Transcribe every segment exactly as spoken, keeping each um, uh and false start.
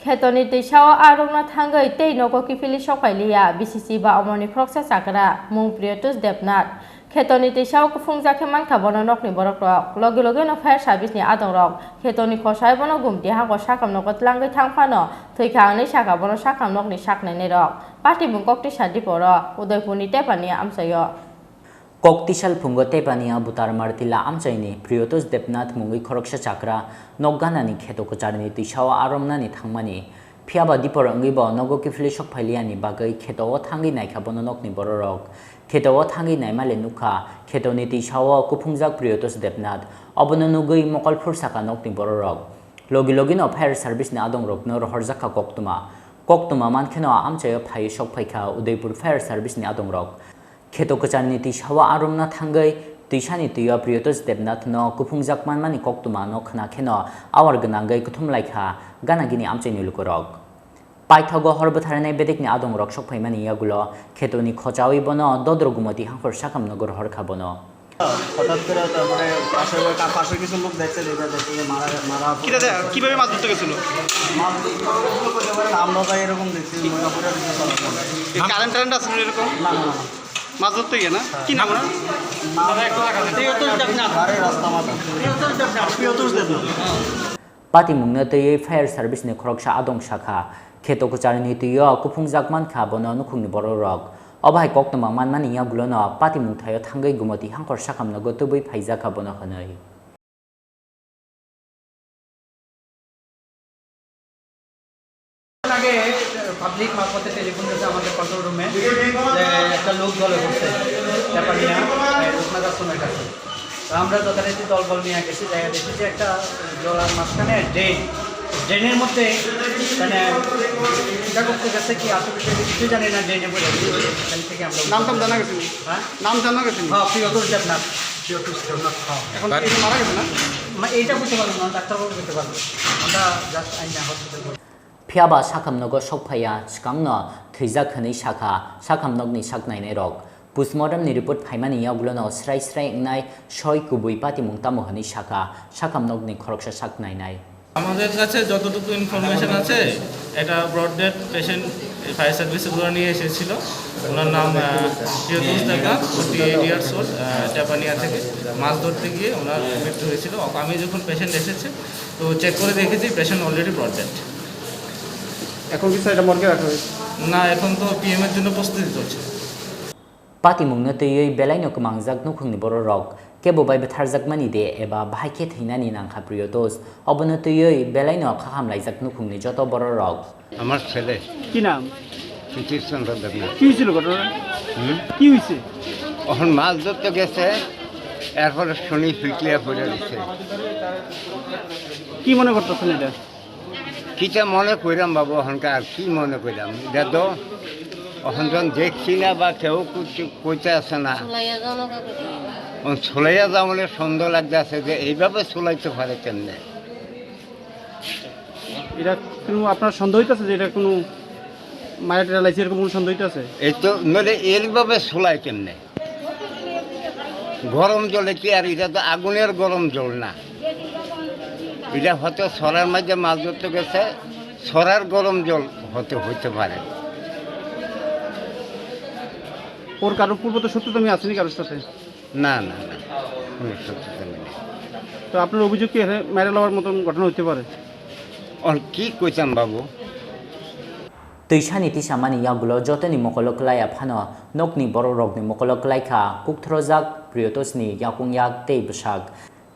Khetoni twisao arokno thangwi tei nogo kiphilwi sokphailiya B C C ba omorni khoroksa chakra mung Priyotosh Debnath. Khetoni twisao kuphungjak khe mankha bono nokni borokrok. Logi logino fire service ni adongrok khetoni khosai bono gumti hangko sakam nogo tlangwi thang phano thwikha hwnwi sakha bono sakam nokni saknainairok. Patimung koktwisa Diporo Udaipurni tepani amchaio. Kok tisal phungo tepani a butar Martila amchaini Priyotosh Debnath mungwi khoroksa chakra nok ganani kheto kwcharni twisao aromnani thangmani. Phiyaba Dipor wngwi bo nogo kiphilwi sokphailiyani bagwi kheto o thangwi naikha bono nokni bororok. Kheto o thangwi naimale nukha khetoni twisao kuphungjak Priyotosh Debnath. Obono nugwi mokol phursakha nokni bororok. Logi logino fire service ni adongrokno rohorjakha koktwma. Koktwma mankheno amchaio phaiwi sokphaikha Udaipur fire service ni adongrok. Kheto kwcharni twisao arumna thangwi twisani twio Priyotosh Debnathno kuphungjak manmani koktwmano khna kheno awar gwnangwi kuthumlaikha gana gini amchaini lukurok. Paithago hor bwtharnai bedekni adongrok sokphaimani yagulo khetoni khochawi bono Dodro Gumoti hangkhor sakhamno gorhorkha bono. হঠাৎ করে তারপরে পাশে ওই কা-, পাশে কিছু লোক দেখছে, দেখে দেখছে যে মারা, মারা কিটা দে-, কিভাবে মাছ ধরতে গেছিল? মাছ ধরতে গেছিল বলতে পারেন, আমরা ভাই এরকম দেখছি, ময়নাপুরের দিকে চলাচল। এই কারেন্ট টারেন্ট আছে না এরকম? না, না, না, না। মাছ ধরতে গিয়ে না? হ্যাঁ। কি নাম ওনার? নাম প্রিয়তোষ দেবনাথ। বাড়ির রাস্তা মাথা। প্রিয়তোষ দেবনাথ। প্রিয়তোষ Debnath. Patimungno twiwi fire service ni khoroksa adong sakha, kheto kwcharni twio kuphungjak mankha bono nukhungni bororok. Obo hai koktwma manmani yagulono patimung thaio thangwi Gumoti hangkhor sakhamno gotubwi phaijakha bono hwnwi. আগে পাবলিক মারফতে টেলিফোন গেছে আমাদের কন্ট্রোল রুমে যে একটা লোক জলে পড়ছে, ব্যাপার নিয়ে, এই রূপনগর থানার কাছে। তো আমরা যথারীতি দলবল নিয়ে গেছি, জায়গা দেখি যে একটা জলার মাঝখানে ড্রেন, ড্রেনের মধ্যে মানে পূজা করতে গেছে কি আশেপাশে কিছু জানি না, ড্রেনে পড়ে গেছে। এখান থেকে আমরা নাম টাম জানা গেছে নি? হ্যাঁ? নাম জানা গেছে নি? হ্যাঁ, প্রিয়তোষ দেবনাথ। প্রিয়তোষ দেবনাথ, হ্যাঁ। এখন কি মারা গেছে না? মা-, এইটা বুঝতে পারলাম না, ডাক্তারবাবু বলতে পারবে। আমরা জাস্ট আইনা hospital. Phiyaba sakhamnogo sokphaiya, swkangno thwijak hwnwi sakha sakhamnokni saknainairok. Postmortemni report phaimani yagulono srai srai wngnai soi kubui patimung tamo hwnwi sakha sakhamnokni khoroksa saknainai. আমাদের কাছে যতটুকু ইনফরমেশন আছে, এটা ব্রড ডেড পেশেন্ট ফায়ার সার্ভিসে ধরে নিয়ে এসেছিল। ওনার নাম, আহ, Priyatosh Debnath, forty eight years old, আহ, জাপানিয়া থেকে। মাছ ধরতে গিয়ে ওনার মৃত্যু হয়েছিল। আমি যখন পেশেন্ট এসেছে, তো চেক করে দেখেছি পেশেন্ট অলরেডি ব্রড ডেড। এখন কি স্যার এটা মর্গে রাখা হয়েছে? না, এখন তো পিএম এর জন্য প্রস্তুতি চলছে। Patimungno twiwi belaino kwmangjak nukhungni bororok, kebo bai bwtharjakmani de eba bahai khe thwinani nangkha Priyotosh, obono twiwi belaino kha hamlaijak nukhungni joto bororok. আমার ছেলে কি নাম? সুধীর চন্দ্র দেবনাথ। কি হয়েছিল ঘটনা? হুম? কি হয়েছে? এখন মাছ ধরতে গেছে, এরপরে শুনি ফিটলিয়া পড়ে গেছে। কি মনে করতেছেন এটা? কিতা মনে কইরাম বাবু, অহনকার কি মনে কইরাম? এটা তো অহন জন দেখছি না বা কেউ কিছু কইতে আছে না। সুলাইয়া যাওয়া না কাকে কি? ও সুলাইয়া যাওয়ালে সন্দেহ লাগতে আছে যে এইভাবে সুলাইতে পারে কেমনে? এটা কোনো আপনার সন্দেহ হইতেছে যে এটা কোনো মায়া টেরা লাইছে, এরকম কোনো সন্দেহ হইতেছে? এই তো নইলে এইভাবে সুলাই কেমনে? গরম জলে কি আর, এটা তো আগুনের গরম জল না, এটা হয়তো সরার মাঝে মাছ ধরতে গেছে, সরার গরম জল হতে হইতে পারে। ওর কারো পূর্ব তো শত্রুতা আমি আসেনি কারোর সাথে? না, না, না, কোনো শত্রুতা নেই। তো আপনার অভিযোগ কি এখানে মায়েরা লওয়ার মতন ঘটনা হইতে পারে? ওর কি কইতাম বাবু? Twisani tisamani yagulo jotoni mokolo kwlaiya phano nokni bororokni mokolo kwlaikha kukthorojak Priyotoshni yakung yak tei bwsak.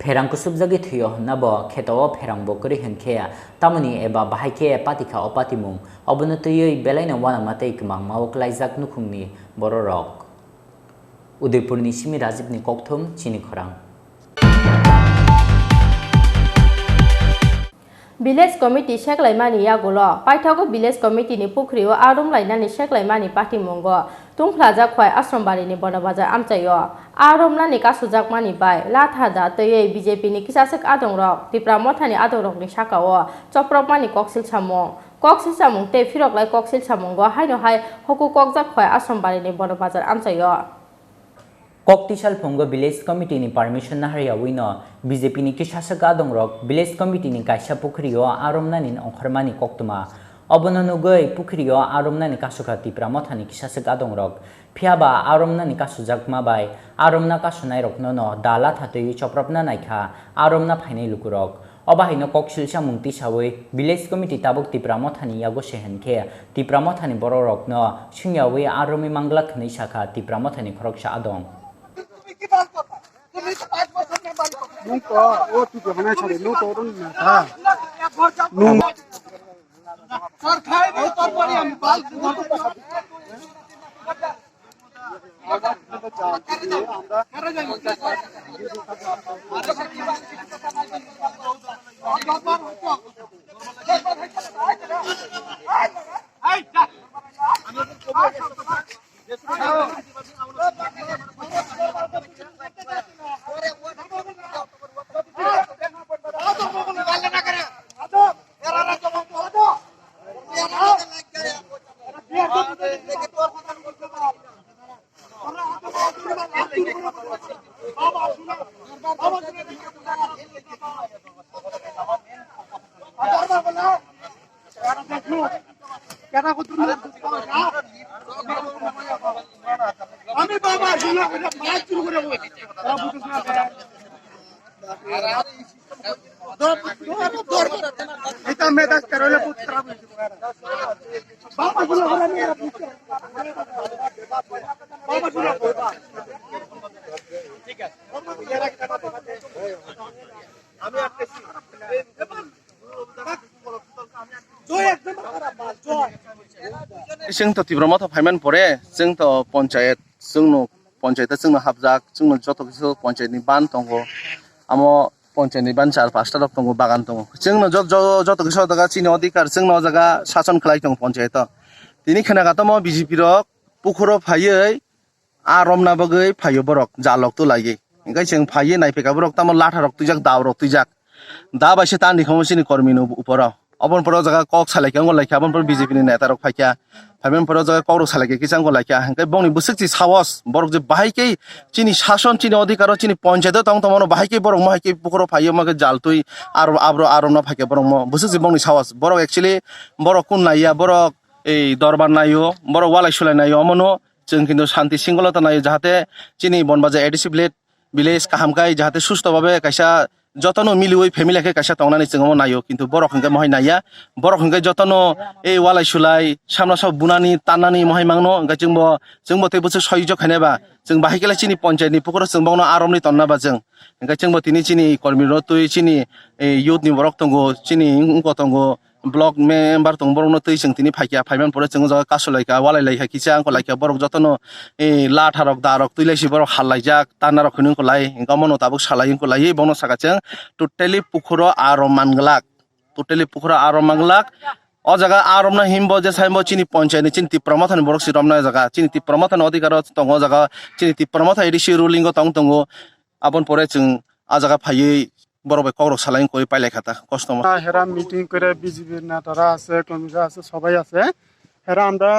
Pherang kusubjagwi thwio hwnna bo kheto o pherang bo kwrwi hwnkhe tamoni eba bahai khe patikha o patimung, obono twiwi belaino uanama tei kwmangma o kwlaijak nukhungni bororok. Udaipurni simi Rajibni kokthum chini khorang. Village Committee seklaimani yagulo paithago Village Committee ni pukhrio arum lainani seklaimani patimungo tungphlajak Khwai Ashrambarini Bonobazar amchaio. Arum nani kasujakmani bai latha da twiwi B J P ni kisaswk adongrok Tipra Mothani adongrokni sakao chopropmani koksil samung. Koksil samung tei phiroklai koksil samungo haino hai huku kokjak Khwai Ashrambarini Bonobazar amchaio. Koktisal phungo village committee ni permission naharyawi no B J P ni kisaswk adongrok village committee ni kaisa pukhri o aromnani ongkhormani koktwma. Obono nugwi pukhri o aromnani kasukha Tipra Motha ni kisaswk adongrok. Phiyaba aromnani kasujakma bai aromna kasunairokno no da latha twiwi chopropna naikha aromna phainai lukurok. Obo haino kok silsa mung tisawi village committee tabuk Tipra Mothani yago se hinkhe Tipra Mothani borokrokno swngyawi aromwi manglak hwnwi sakha Tipra Mothani khoroksa adong. Chwng to Tipra Motha phaiman pore, chwng to ponchayat, chwngno ponchayat o chwngno hapjak, chwngno joto kisa ponchayat ni ban tongo. Amo ponchayat ni ban char pasta rok tongo, bagan tongo. Chwngno jot-, jo-, joto kisa o jaga chini odhikar, chwngno o jaga sason khlai tongo ponchayat o. Tini khna katomo B J P rok pukhuro phaiwi, a romna bagwi phaio borok, jalok to laiwi. Hinkhe chwng phaiwi naiphaikha borok tamo latha rok twijak, dao rok twijak. Da bai se tan rikhomo chini kormi ni uporo. Oboni pore o jaga kok salaikha, wngkha laikha, aboni pore B J P ni neta rok phaikha. Phaimani pore o jaga kok rok salaikha, kisa wngkha laikha. Hinkhe bongni bwswk chi sahos, borok je bahai khe chini sason, chini odhikar o, chini ponchayat o tong tongmano bahai khe borok mohai khe pukhuro phaio, ma khe jal twi aro abro a romna phaikha borok mo. Bwswk chi bongni sahos. Borok actually borok kun naiya, borok ei dorbar naio, borok walai sulai naio, omono chwng kintu shanti singolota naio, jahate chini Bonbaja A D C village, village kaham khai, jahate susto babe kaisa jotono miliwi family khe kaisa tongnani chwng omo naio, kintu borok hinkhe mohai naiya, borok hinkhe jotono ei walai sulai, samla sok bunani, tannani mohai mangno, hinkhe chwngbo, chwngbo tei bwswk soyojak khainai ba, chwng bahai khe chini ponchayat ni pukhuro chwng bokno a romwi tonna ba chwng, hinkhe chwngbo tini chini kormi rok twi chini, eh, youth ni borok tongo, chini wngko tongo, block member tong borokno twi chwng tini phaikha, phaimani pore chwng o jaga kasulaikha, walailaikha, kisa wngkha laikha, borok jotono, eh, latha rok, da rok twi laisi borok hal laijak, tanna rok hinwi wngkha lai, hinkhe omono tabuk salai wngkha lai, bono saka chwng totally pukhuro aro manglak, totally pukhuro aro manglak. O jaga a romna himbo je saimbo chini ponchayat ni, chini Tipra Mothani borok si romna o jaga, chini Tipra Mothani odhikar o tongo o jaga, chini Tipra Motha A D C ruling o tong tongo, aboni pore chwng a jaga phaiwi borok bai kokrok salai wngkha pailai kha ta kosto mo. Hera meeting করে বিজেপির নেতারা আছে, কর্মীরা আছে, সবাই আছে। হেরা আমরা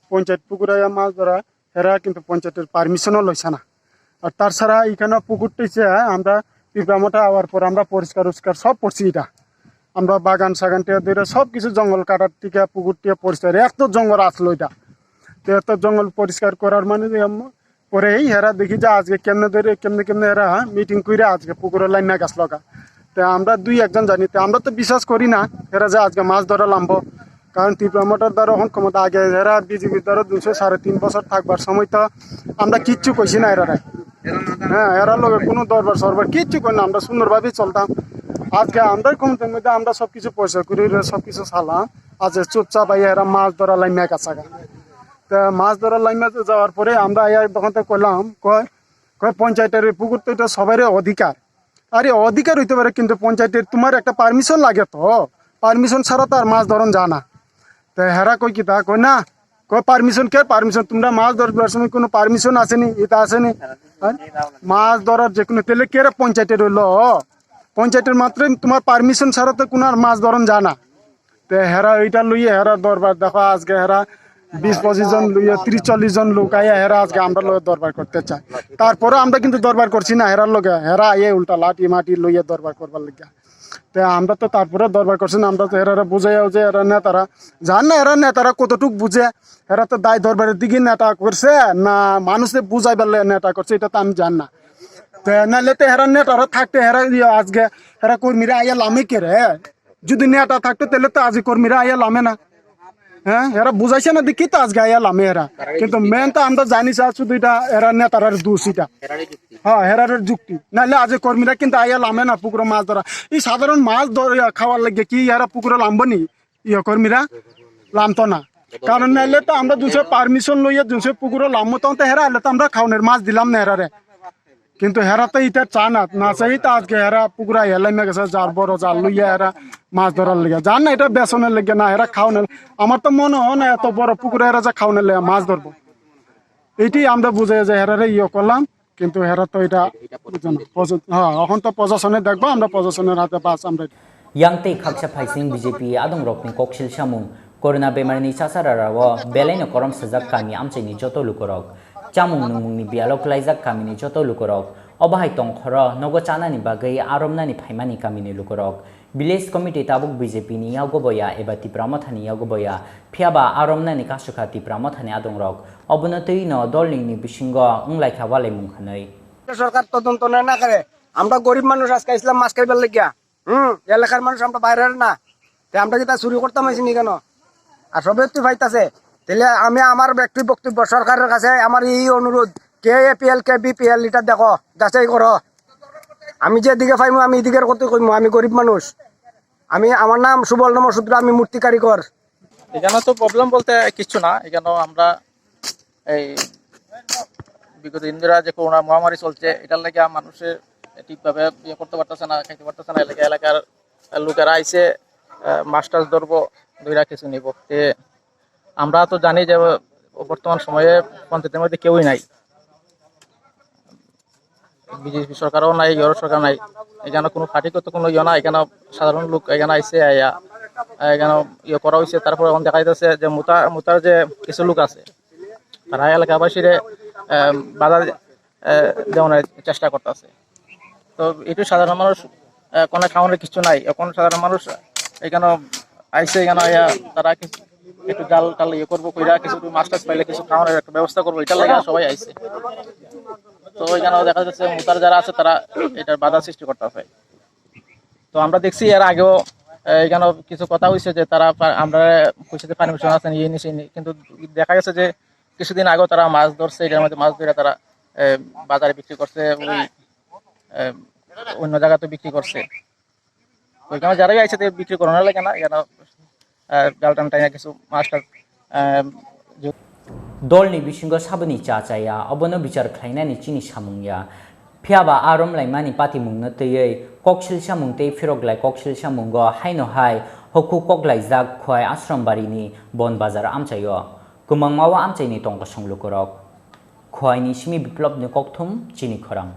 পঞ্চায়েত পুকুরে মাছ ধরা, হেরা কিন্তু পঞ্চায়েতের পারমিশনও লইছে না। আর তাছাড়া এখানে পুকুরটি যে আমরা পিঁপড়া মোটা হওয়ার পর আমরা পরিষ্কার উস্কার সব করছি এটা। আমরা বাগান সাগান টিয়া ধরে সব কিছু জঙ্গল কাটার টিকা পুকুর টিয়া পরিষ্কার, এত জঙ্গল আসলো এটা। তো এত জঙ্গল পরিষ্কার করার মানে যে আম-, পরে এই হেরা দেখি যে আজকে কেমনে ধরে, কেমনে কেমনে এরা মিটিং করে আজকে পুকুরে লাইন না গাছ লগা। তো আমরা দুই একজন জানি, তো আমরা তো বিশ্বাস করি না এরা যে আজকে মাছ ধরা লামবো। কারণ ত্রিপুরা মোটর ধরো এখন ক্ষমতা আগে এরা বিজেপির ধরো দুশো সাড়ে তিন বছর থাকবার সময় তো আমরা কিচ্ছু কইছি না এরা। হ্যাঁ, এরা লোকে কোনো দরবার সরবার কিচ্ছু করে না, আমরা সুন্দরভাবেই চলতাম। আজকে আমরাই ক্ষমতার মধ্যে আমরা সব কিছু পয়সা করি, সব কিছু চালাম। আজ চুপচাপ আইয়া এরা মাছ ধরা লাইন না গাছ। তা মাছ ধরার লাইনে যাওয়ার পরে আমরা আইয়া তখন তো কইলাম, কয়, কয়, "পঞ্চায়েতের এই পুকুর তো এটা সবারই অধিকার।" আরে অধিকার হইতে পারে, কিন্তু পঞ্চায়েতের তোমার একটা পারমিশন লাগে তো, পারমিশন ছাড়া তো আর মাছ ধরন যায় না। তো হেরা কই কি তা কয় না, কয়, "পারমিশন কে পারমিশন? তোমরা মাছ ধরবার সময় কোনো পারমিশন আসেনি, এটা আসেনি?" হ্যাঁ? মাছ ধরার যে কোনো তেলে কে রে পঞ্চায়েতের হইলো? পঞ্চায়েতের মাত্রই তোমার পারমিশন ছাড়া তো কোনো আর মাছ ধরন যায় না। তে হেরা ওইটা লইয়ে হেরা দরবার দেখো, আজকে হেরা বিশ পঁচিশ জন লইয়া, ত্রিশ চল্লিশ জন লোক আইয়া হেরা আজকে আমরা লগে দরবার করতে চায়। তারপরে আমরা কিন্তু দরবার করছি না হেরার লগে, হেরা আইয়া উল্টা লাঠি মাটি লইয়া দরবার করবার লাগিয়া। তে আমরা তো তারপরে দরবার করছি না, আমরা তো হেরারে বুঝাইয়াও যে এরা নেতারা, জান না এরা নেতারা কতটুক বুঝে, এরা তো দায় দরবারের দিকে নেতা করছে না মানুষে বুঝাইবার লাগি নেতা করছে, এটা তো আমি জান না। তে নাইলে তো হেরা নেতারা থাকতে হেরা ইয়ে আজকে হেরা কর্মীরা আইয়া লামে কে রে? যদি নেতা থাকতো তাহলে তো আজকে কর্মীরা আইয়া লামে না। হ্যাঁ, এরা বুঝাইছে না দেখি তো আজকে আইয়া লামে এরা। কিন্তু মেন তো আমরা জানি স্যার শুধু এটা এরা নেতারার দোষ এটা। হ্যাঁ, হেরারের যুক্তি। নাইলে আজকে কর্মীরা কিন্তু আইয়া লামে না পুকুরে মাছ ধরা। এই সাধারণ মাছ ধর-, ইয়া, খাওয়ার লাগে কি এরা পুকুরে লামবো নি? ইয়া কর্মীরা লামতো না। কারণ নাইলে তো আমরা দুশো পারমিশন লইয়া দুশো পুকুরে লামবো তখন তো হেরা আইলে তো আমরা খাওয়ানোর মাছ দিলাম না হেরারে। কিন্তু হেরা তো এটা চা না, না চাই তো আজকে হেরা পুকুরা হেলাই মে গেছে, যার বড় জাল লইয়া হেরা মাছ ধরার লেগে। জান না এটা বেসনের লেগে না, হেরা খাওয়ানোর। আমার তো মনে হয় না এত বড় পুকুরে হেরা যে খাওয়ানোর লেগে মাছ ধরবো। এইটাই আমরা বুঝে যে হেরারে ইয়ে করলাম, কিন্তু হেরা তো এটা বুঝে না। প্রশাস-, হ্যাঁ, এখন তো প্রশাসনে দেখবো, আমরা প্রশাসনের হাতে বাস আমরা। Yang tei khaksa phaising B J P adongrokni koksil samung. Corona bemarni chasararao belaino korom sajak kami amchaini joto lukurok. Chamung nungmungni biyalo kwlaijak kamini joto lukurok. Obo hai tongkhoro nogo chanani bagwi aromnani phaimani kamini lukurok. Village committee tabuk B J P ni yago boya eba Tipra Mothani yago boya, phiyaba aromnani kasukha Tipra Mothani adongrok. Obono twi no dolningni bisingo wnglaikha walaimung hwnwi. সরকার তদন্ত না না করে, আমরা গরিব মানুষ আজকে ইসলাম মাছ খাইবার লাগিয়া। হুম, এলাকার মানুষ আমরা বাইরের না। তে আমরা কিতা চুরি করতাম আইছি নি কেন? আর সবে তো পাইতাছে। তাহলে আমি আমার ব্যক্তি বক্তব্য সরকারের কাছে আমার এই অনুরোধ, K A P L, K B P L, এটা দেখো, যাচাই করো। আমি যেদিকে পাইমু, আমি এদিকের কথা কইমু, আমি গরিব মানুষ। আমি, আমার নাম সুবল নমঃ শূদ্র, আমি মূর্তি কারিগর। এখানে তো প্রবলেম বলতে কিচ্ছু না, এখানে আমরা এই বিগত দিন ধরে যে করোনা মহামারী চলছে, এটার লাগি মানুষে ঠিকভাবে ইয়ে করতে পারতেছে না, খাইতে পারতেছে না। এলাকা, এলাকার লোকেরা আইছে, আহ, মাছ টাছ ধরবো, ধইরা কিছু নিব। তে আমরা তো জানি যে বর্তমান সময়ে পঞ্চায়েতের মধ্যে কেউই নাই, বিজেপি সরকারও নাই, ইয়র সরকার নাই, এখানে কোনো পার্টিগত কোনো ইয়ে না। এখানে সাধারণ লোক এখানে আইছে, আইয়া এখানে ইয়ে করা হয়েছে। তারপরে এখন দেখা যাচ্ছে যে মুতা, মুতার যে কিছু লোক আছে, তারা এলাকাবাসীরে, আহ, বাধা, আহ, দেওয়ানোর চেষ্টা করতেছে। তো এটু সাধারণ মানুষ, আহ, কোনো খাওয়ানোর কিছু নাই। এখন সাধারণ মানুষ এখানে আইছে, এখানে আইয়া তারা কিছু একটু জাল টাল ইয়ে করবো, কইরা কিছু একটু মাছ টাছ পাইলে কিছু খাওয়ানোর একটা ব্যবস্থা করবো, এটার লাগি সবাই আইছে। তো এখানে দেখা যাচ্ছে মুতার যারা আছে তারা এটার বাধা সৃষ্টি করতেছে। তো আমরা দেখছি এর আগেও, আহ, এখানে কিছু কথা হয়েছে যে তারা পা-, আমরা কইছে যে পারমিশন আছে নি, এই নিছে নি, কিন্তু দেখা গেছে যে কিছুদিন আগেও তারা মাছ ধরছে, এটার মধ্যে মাছ ধরে তারা, আহ, বাজারে বিক্রি করছে, ওই, আহ, অন্য জায়গাতে বিক্রি করছে। ওইখানে যারাই আইছে, তারা বিক্রি করানো লাগে না, এখানে, আহ, জাল টান টাইনা কিছু মাছ টাছ, আহ, যে Dolni bisingo saboni cha chaya, obono bichar khlainani chini samung ya. Phiyaba a romlaimani patimungno twiwi koksil samung tei phiroklai koksil samungo haino hai hokhu koklaijak Khowai Ashram barini Bon Bazar amchaio. Kwmangmao amchaini tongkosong lukurok. Khowaini simi Biplobni kokthum chini khorang.